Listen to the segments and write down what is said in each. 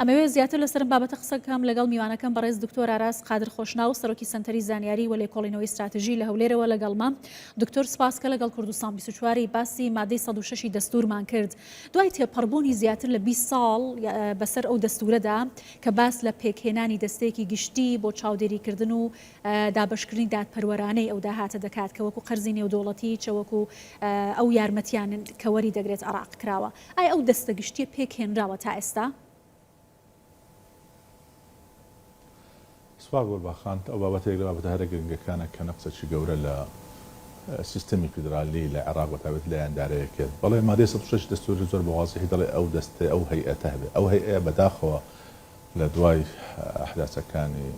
ئەمەوێ زیاتر لەسەر ئەم بابەتە قسە بکەم لەگەڵ میوانەکەم بەڕێز دکتۆر ئاراس قادر خۆشناو سەرۆکی سەنتەری زانیاری و لێکۆڵینەوەی ستراتژی لە هەولێرەوە لەگەڵمە. دکتۆر سپاس کە لەگەڵ کوردستان 24 ی باسی مادەی 106 ی دەستوورمان کرد. دوای تێپەڕبوونی زیاتر لە 20 ساڵ بەسەر ئەو دەستوورەدا کە باس لە پێکهێنانی دەستەیەکی گشتی بۆ چاودێریکردن و دابەشکردنی دادپەروەرانەی ئەو داهاتە دەکات کە وەکو قەرزی نێودەوڵەتی چە وەکو ئەو یارمەتیان کە وەری دەگرێت عێراق کراوە. ئایا ئەو دەستە گشتیە پێک هێنراوە تا ئێستا؟ سپاس گوڵباخان، ئەو بابەتە یەک لە بابەتە هەرە گرنگەکانە کە نەقسێکی گەورە لە سیستەمی فیدرالی لە عێراق بە تایبەتی لە ئایندارەیە کرد. بەڵێ مادەی 106 دەستوور زۆر بە وازحی دەڵێ ئەو دەستەیە ئەو هەیئەتە هەبێ. ئەو هەیئەیە بەداخەوە لە دوای ئەحداسەکانی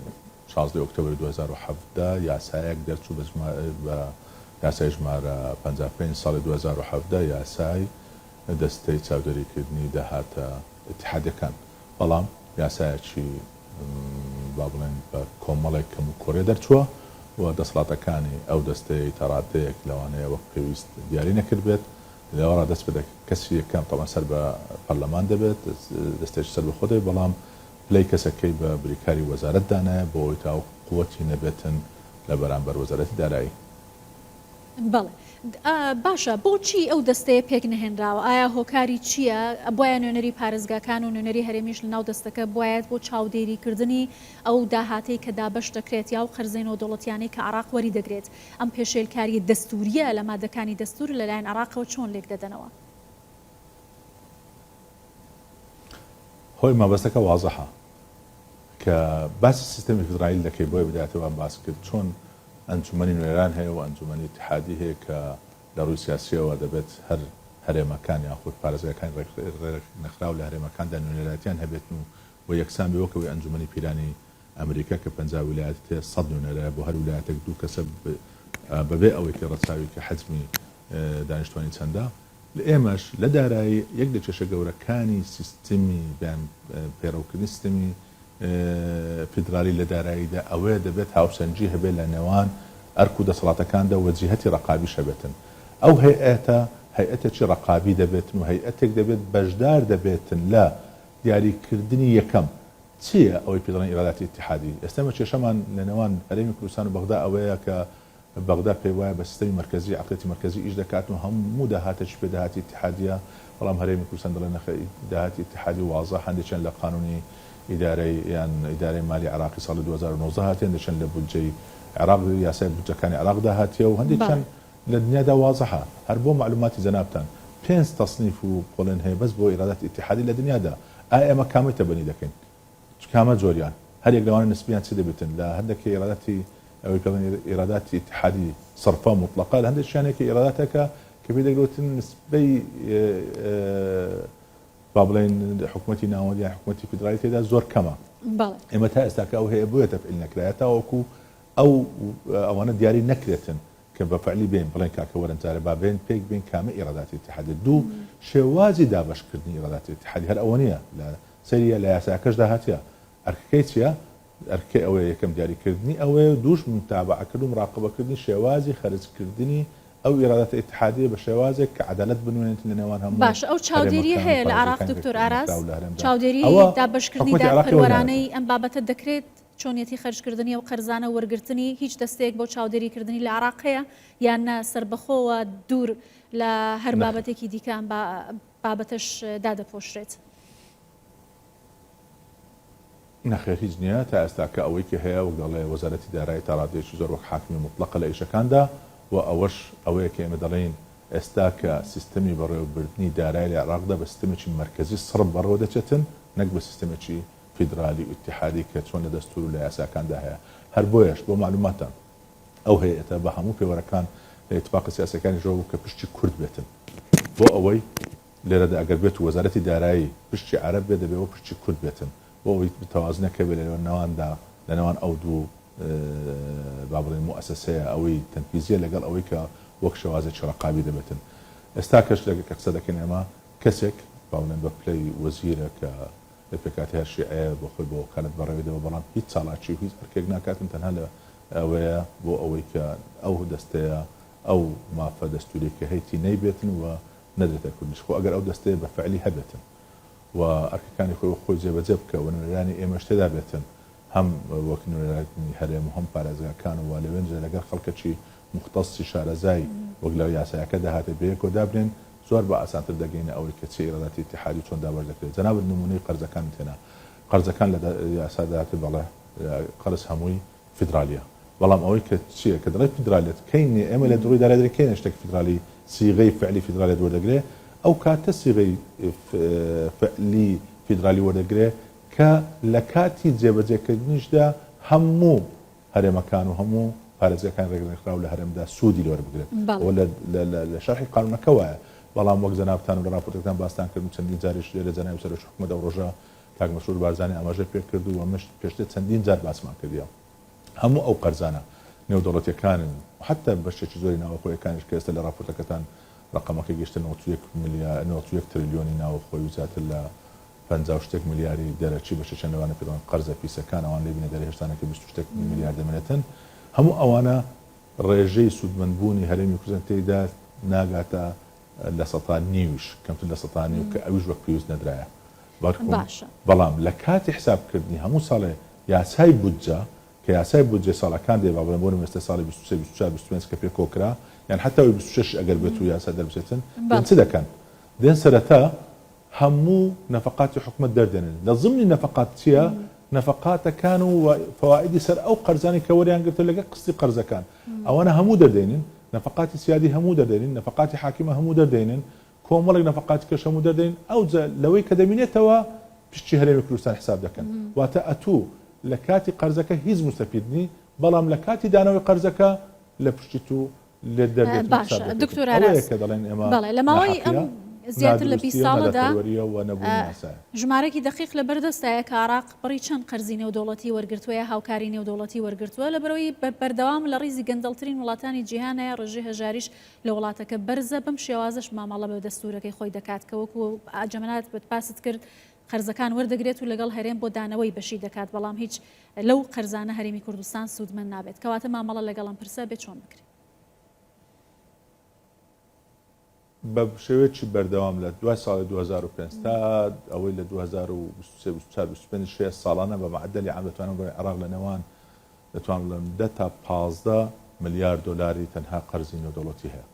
16 ئۆکتۆبری 2017 یاسایەک دەرچوو بە یاسای ژمارە 55 ساڵی 2017 یاسای دەستەی چاودێریکردنی داهاتە ئیتیحادیەکان، بەڵام یاسایەکی با بڵێین بە کۆمەڵێک کەموکوڕیە دەرچووە و دەسەڵاتەکانی ئەو دەستەیەی تا ڕادەیەک لەوانەیە وەک پێویست دیاری نەکردبێت، لەوەڕا دەست پێ دەکات کەسی یەکەم تەبعەن سەر بە پەرلەمان دەبێت، دەستەیەکی سەربەخۆ دەبێت، بەڵام پلەی کەسەکەی بە بریکاری وەزارەت دانایە بۆ ئەوەی تاوەکو قوتی نەبێتن لە بەرامبەر وەزارەتی دارایی. بەڵێ باشە بۆچی ئەو دەستەیە پێک نەهێنراوە ئایا هۆکاری چییە؟ ئەبوایە نوێنەری پارێزگاکان و نوێنەری هەرێمیش لەناو دەستەکە بوایەت بۆ چاودێری کردنی ئەو داهاتەی کە دابەش دەکرێت یا ئەو قەرزەی نێودەوڵەتیانەی کە عێراق وەری دەگرێت ئەم پێشێلکارییە دەستوورییە لە مادەکانی دەستوور لەلایەن عێراقەوە چۆن لێک دەدەنەوە؟ هۆی مەبەستەکە وازحە کە باسی سیستەمی فیدرالی دەکەی بۆیە بدایەتی وام باس کرد چۆن ئەنجومەنی نوێنەران هەیە و ئەنجومەنی ئیتیحادی هەیە کە لە ڕووی سیاسییەوە دەبێت هەر هەرێمەکان یاخود پارێزگاکانی ڕێکنەخراو لە هەرێمەکاندا نوێنەرایەتیان هەبێتن و و یەکسان بێ وەک ئەوەی ئەنجومەنی پیرانی ئەمریکا کە 50 ویلایەت هەیە 100 نوێنەرە بۆ هەر ویلایەتێک دوو کەسە بەبێ ئەوەی کە ڕەچاوی کە حەجمی دانیشتوانی چەندە لە ئێمەش لە دارایی یەک لە کێشە گەورەکانی سیستمی بیان پەیڕەوکردنی سیستمی فیدرالی لە داراییدا ئەوەیە دەبێت هاوسەنگی هەبێت لە نێوان ئەرک و دەسەڵاتەکاندا و جیهەتی ڕەقابیش هەبێتن. ئەو هەیئەتە هەیئەتێکی ڕەقابی دەبێتن و هەیئەتێک دەبێت بەشدار دەبێتن لە دیاریکردنی یەکەم چییە ئەوەی پێ دەڵێن ئیراداتی ئیتیحادی. ئێستا ئێمە کێشەمان لە نێوان هەرێمی کوردستان و بەغدا ئەوەیە کە بەغدا پێی وایە بە سیستەمی مەرکەزی، عەقڵیەتی مەرکەزی ئیش دەکات و هەموو داهاتێکی پێ داهاتی ئیتیحادیە، بەڵام هەرێمی کوردستان دەڵێ نەخێر داهاتی ئیتیحادی وازح، هەندێکیان لە قانونی ئیدارەی یان ئیدارەی مالی عێراقی ساڵی 2019 هاتیە، هەندێکیان لە بودجەی عێراق یاسای بودجەکانی عێراقدا هاتیە و هەندێکیان لە دنیادا وازحە. هەر بۆ مەعلوماتی جەنابتان پێنج تەسنیف و پۆلێن هەیە بەس بۆ ئیراداتی ئیتیحادی لە دنیادا، ئایا ئێمە کامەی تەبەنی دەکەین؟ کامە جۆریان؟ هەر یەک لەوانە نسبیان چ دەبێتن؟ لە هەندێک کە ئیراداتی ئەوەی پێ دەڵێن ئیراداتی ئیتیحادی سڕفە موتڵەقە، لە هەندێکیان هەیە کە ئیراداتێکە کە پێی دەگوتن نسبەی با بڵێین حکومەتی ناوەند یان حکومەتی فیدرالی تێدا زۆر کەمە. ئێمە تا ئێستاکە ئەو هەیە بۆیە تەفعیل نەکرایە تاوەکو ئەو ئەوانە دیاری نەکرێتن کە بە فعلی بێن بڵێن کاکە وەرن جارێ با بێن پێک بێن کامە ئیراداتی ئیتیحادی دوو شێوازی دابەشکردنی ئیراداتی ئیتیحادی هەر ئەوە نییە لە سەیری لە یاساکەشدا هاتیە ئەرکەکەی چیە ئەرکەکەی ئەوەیە یەکەم دیاریکردنی ئەوەیە و دووش متابەعەکردن و مراقەبەکردنی شێوازی خەرجکردنی ئەو ئیراداتە ئیتیحادیە بە شێوازێک کە عەدالەت بنوێنێت لە نێوان هەموو باشە ئەو چاودێریە هەرێمەکان و هەیە لە عێراق پارێزگاکانی دکتۆر ئاراس ڕێکخراو لە هەرێمدا چاودێری ئەوە دابەشکردنی حکومەتی عێراقی ئەوەی دادپەروەرانەی نایەتن. ئەم بابەتە دەکرێت چۆنیەتی خەرجکردنی ئەو قەرزانە و وەرگرتنی هیچ دەستەیەک بۆ چاودێریکردنی لە عێراق هەیە یان نا سەربەخۆوە دوور لە هەر نەخێر. بابەتێکی دیکە ئەم بابەتەش دادەپۆشرێت؟ نەخێر هیچ نییە، تا ئێستاکە ئەوەی کە هەیە وەک دەڵێ وەزارەتی دارایی تا ڕادەیەکی زۆر وەک حاکمی موتڵەقە لە ئیشەکاندا و ئەوەش ئەوەیە کە ئێمە دەڵێین ئێستا کە سیستەمی بەڕێوەبردنی دارایی لە عێراقدا بە سیستەمێکی مەرکەزی سڕب بەڕێوە دەچێتن نەک بە سیستەمێکی فیدرالی و ئیتیحادی کە چۆن لە دەستوور و لە یاساکاندا هەیە هەر بۆیەش بۆ مەعلوماتتان ئەو هەیئەتە بە هەموو پێوەرەکان لە ئیتفاقە سیاسیەکانیشەوە بوو کە پشتی کورد بێتن بۆ ئەوەی لێرەدا ئەگەر بێت و وەزارەتی دارایی پشکی عەرەب بێت دەبێ وەک پشکی کورد بێتن بۆ ئەوەی تەوازنێک هەبێت لە نێواندا لە نێوان ئەو دوو با بڵێین موئەسەسەیە ئەوەی تەنفیزیە لەگەڵ ئەوەی کە وەک شێوازێکی ڕەقابی دەبێتن ئێستا کەش لە کە قسە دەکەین ئێمە کەسێک با بڵێن بە پلەی وەزیرە کە لە پێکهاتەی هەر شیعەیە بۆ خۆی بە وەکالەت بەڕێوەی دەبا بەڵام هیچ چالاکی و هیچ ئەرکێک ناکاتن تەنها لە ئەوەیە بۆ ئەوەی کە ئەو دەستەیە ئەو مافە دەستوریە کە هەیتی نەیبێتن و نەدرێتە کوردیش خۆ ئەگەر ئەو دەستەیە بە فعلی هەبێتن. و ئەرکەکانی خۆی وەک خۆی جێبەجێ بکا و نوێنەرانی ئێمەش تێدا بێتن هەم وەک نوێنەرانی هەرێم و هەم پارێزگاکان و لەوێنجە لەگەر خەڵکەکی موختەسی شارەزای وەک لە یاسایەکەدا هاتێ بەیەکەوە دابنێن زۆر بە ئاسانتر دەگەینە ئەوەی کە چی ئیراداتی ئیتیحادی و چۆن دابەش دەکرێت جەنابت نموونەی قەرزەکانت هێنا قەرزەکان لە یاسادا هاتێ بەڵێ قەرز هەمووی فیدرالیە بەڵام ئەوەی کە چیە کە دەڵێ فیدرالیەت کەی نیە ئێمە لە دڕوی دارای دەرێن کەی شتێک فیدرالی سیغەی فعلی فیدرالیەت وەردەگرێ ئەو کاتە سیغەی فعلی فیدرالی وەردەگرێ کە لە کاتی جێبەجێکردنیشدا هەموو هەرێمەکان و هەموو پارێزگاکانی ڕێکخراو لە هەرێمدا سوودی لێ وەربگرن ئەوە لە شەرحی قانونەکە وایە بەڵام وەک جەنابتان و لە ڕاپۆرتەکەتان باستان کرد و چەندین جاریش لێرە جەنابی سەرۆکی حکومەت ئەو ڕۆژە کاک مەسرور بارزانی ئاماژەی پێکرد و ئەمەش پێشتر چەندین جار باسمان کردیە هەموو ئەو قەرزانە نێودەوڵەتیەکانن و حەتا بەشێکی زۆری ناوەخۆیەکانیش کە ئێستا لە ڕاپۆرتەکەتان ڕەقەمەکەی گەیشتە 91 ملیار 91 ترلیۆنی ناوەخۆی و زیاتر لە 50 و شتێک ملیاری دەرەکی بەشێکیان لەوانە پێ دەڵێن قەرزە پیسەکان ئەوان لێ بینە دەرێ هێشتانەکە 20 و شتێک ملیار دەمێنێتن هەموو ئەوانە ڕێژەی سوودمەندبوونی هەرێمی کوردستان تێیدا ناگاتە لە سەتا نیویش کەمتر لە سەتا نیو کە ئەویش وەک پێویست نەدرایە بەڵکو باشە. بەڵام لە کاتی حساب کردنی هەموو ساڵێ یاسای بودجە کە یاسای بودجەی ساڵەکان دێ با بڵێم بۆ نموونە ئێستا ساڵی 23 24 25 کە پێ کۆ کرا یان حەتا ئەوی 26 ئەگەر بێت و یاسا دەربچێتن دێن بەڵێ. چ دەکەن دێن سەرەتا هەموو نەفەقاتی حکومەت دەردێنن لە زمنی نەفەقات چیە نەفەقاتەکان و فەوائیدی سەر ئەو قەرزانەی کە وەریان گرتوە لەگەڵ قستی قەرزەکان ئەوانە هەموو دەردێنین نەفەقاتی سیادی هەموو دەردێنین نەفەقاتی حاکیمە هەموو دەردێنن کۆمەڵێک نەفەقاتی کەش هەموو دەردێنین ئەوجا لەوەی کە دەمینێتەوە پشکی هەرێمی کوردستان حساب دەکەن واتە ئەتوو لە کاتی قەرزەکە هیچ موستەفید نی بەڵام لە کاتی دانەوەی قەرزەکە لە پشتی تو لێت دەردێت و باشە حساب دەکرێت دکتۆر ئەوەیە ئاراس کە دەڵێن ئێمە بەڵێ لە ماوەی ئەم ناحەقیە زیاتر لە 20 نادروستیە ساڵەدا نادادپەروەریە و نەبوونی یاسایە. ژمارەکی دەقیق لە بەردەستایە کە عراق بڕی چەند قەرزی نێودەوڵەتی وەرگرتووە یا هاوکاری نێودەوڵەتی وەرگرتووە لەبەرئەوەی بەردەوام لە ڕیزی گەندەڵترین وڵاتانی جیهانایە ڕێژەی هەژاریش لە وڵاتەکە بەرزە بەم شێوازەش مامەڵە بە دەستورەکەی خۆی دەکات کە وەکو جەمەنات باست کرد قەرزەکان وەردەگرێت و لەگەڵ هەرێم بۆ دانەوەی بەشی دەکات بەڵام هیچ لەو قەرزانە هەرێمی کوردستان سوودمەند نابێت کەواتە مامەڵە لەگەڵ ئەم پرسە بێ چۆن بکرێت؟ بە شێوەیەکی بەردەوام لە دوای ساڵی 2005 تا ئەوەی لە 2023 24 25 شەیە ساڵانە بە مەعەدەلی عام دەتوانم بڵێم عێراق لە نێوان دەتوانم بڵێم 10 تا 15 ملیار دۆلاری تەنها قەرزی نێودەوڵەتی هەیە.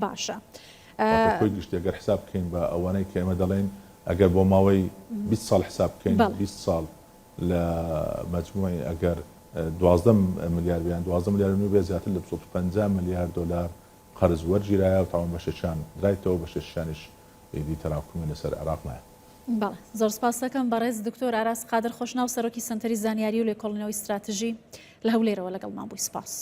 باشە. واتە کۆی گشتی ئەگەر حساب بکەین بە ئەوانەی کە ئێمە دەڵێین ئەگەر بۆ ماوەی 20 ساڵ حساب بکەین 20 ساڵ لە مەجموعی ئەگەر 12 ملیار بێ یان 12 ملیار و نیو بێ زیاتر لە 250 ملیار دۆلار قەرز وەرگیرایە و تاوان بەشێکیان درایتەوە بەشێکیانیش ئیدی تەراکومی لەسەر عێراق مایە. بەڵێ زۆر سپاس دەکەم بەڕێز دکتۆر ئاراس قادر خۆشناو سەرۆکی سەنتەری زانیاری و لێکۆڵینەوەی ستراتژی لە هەولێرەوە لەگەڵمان بووی سپاس.